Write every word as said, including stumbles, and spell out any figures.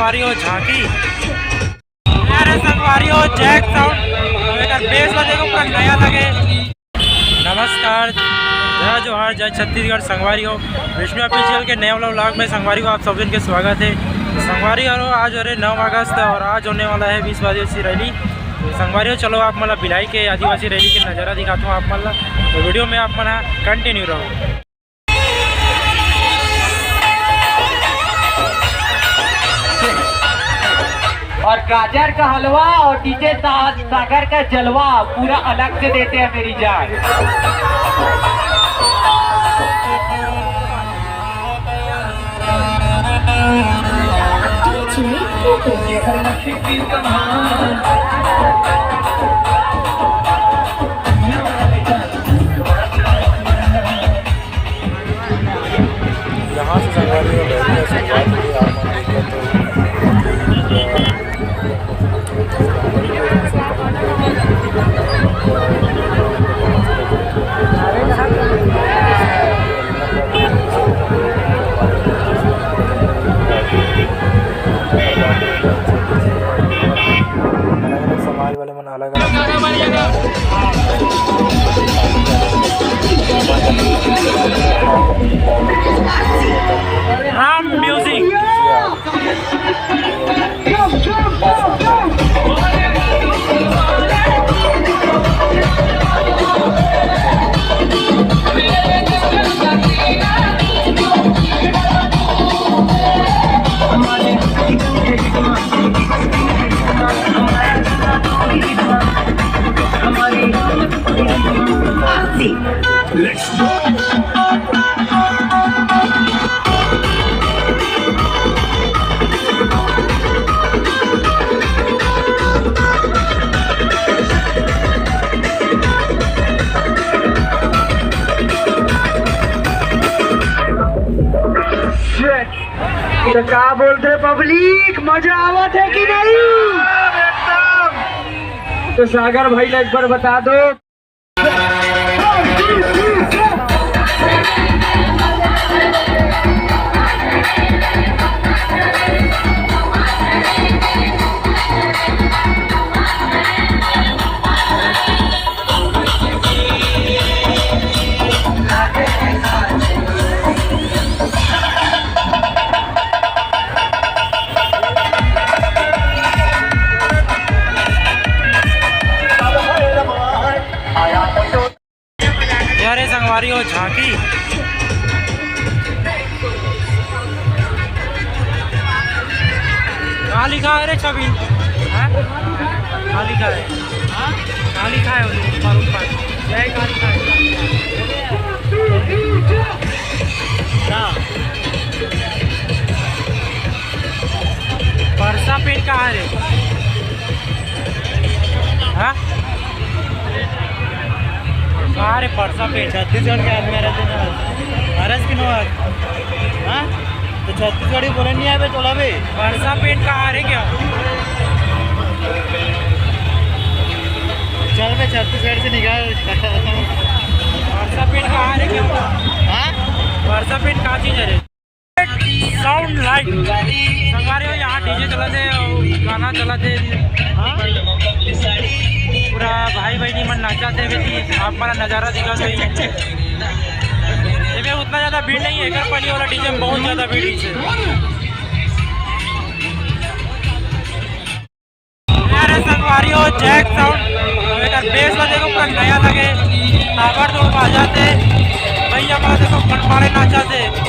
संगवारी हो झांकी। अरे संगवारी हो, जैक साउंड, एकर बेस ला देखो, पूरा नया लगे। नमस्कार, जय जोहार, जय छत्तीसगढ़। संगवारी हो, विष्णु ऑफिशियल के नए वाला व्लॉग में संगवारी हो आप सब जन के स्वागत है। संगवारी हो, आज हो रहे नौ अगस्त और आज होने वाला है विश्व आदिवासी रैली। संगवारी हो, चलो आप मन ला भिलाई के आदिवासी रैली के नज़ारा दिखाता हूँ आप मन ला, तो वीडियो में आप मन कंटिन्यू रहो। और गाजर का हलवा और डीजे सा-, सागर का जलवा पूरा अलग से देते हैं मेरी जान। यहाँ से संगवारी हो रही है, शुरुआत हुई, आप मन देखे तो अलग-अलग समाज वाले मन अलग-अलग राम म्यूजिक। तो का बोलते पब्लिक, मजा आवत है कि नहीं? तो सागर भाई ला एक बार बता दो। यार, ये संगवारी हो झांकी। कहाँ लिखा है रे छवि? हाँ? कहाँ लिखा है? हाँ? कहाँ लिखा है उधर ऊपर, ऊपर? जय कहाँ लिखा है? क्या? परसा पेंट कहाँ है रे? हाँ? कहाँ रे परसा पेंट? छत्तीसगढ़ के आदमी रहते ना। भारत की नो आज। हाँ? तो छत्तीसगढ़ी बोले नहीं आवे तोला बे। परसा पेंट कहाँ रे क्या? चल बे, छत्तीसगढ़ से निकाल। परसा पेंट कहाँ रे क्या? हाँ? परसा पेंट कहाँ चीज है रे? Sound light. संगवारी हो, यहाँ डीजे चलत हे और गाना चलत हे। हाँ? पूरा भाई बहनी मन नाचत हे, बेटी आप मन नजारा दिखत हे। एमे उतना ज्यादा भीड़ नहीं है, एकर पहले वाला डीजे में बहुत ज्यादा भीड़ है। अरे संगवारी हो, जैक साउंड, एकर बेस ला देखो, पूरा नया लगे, ताबड़तोड़ बाजत हे। भैया मन देखो, फनफाड़े नाचत हे।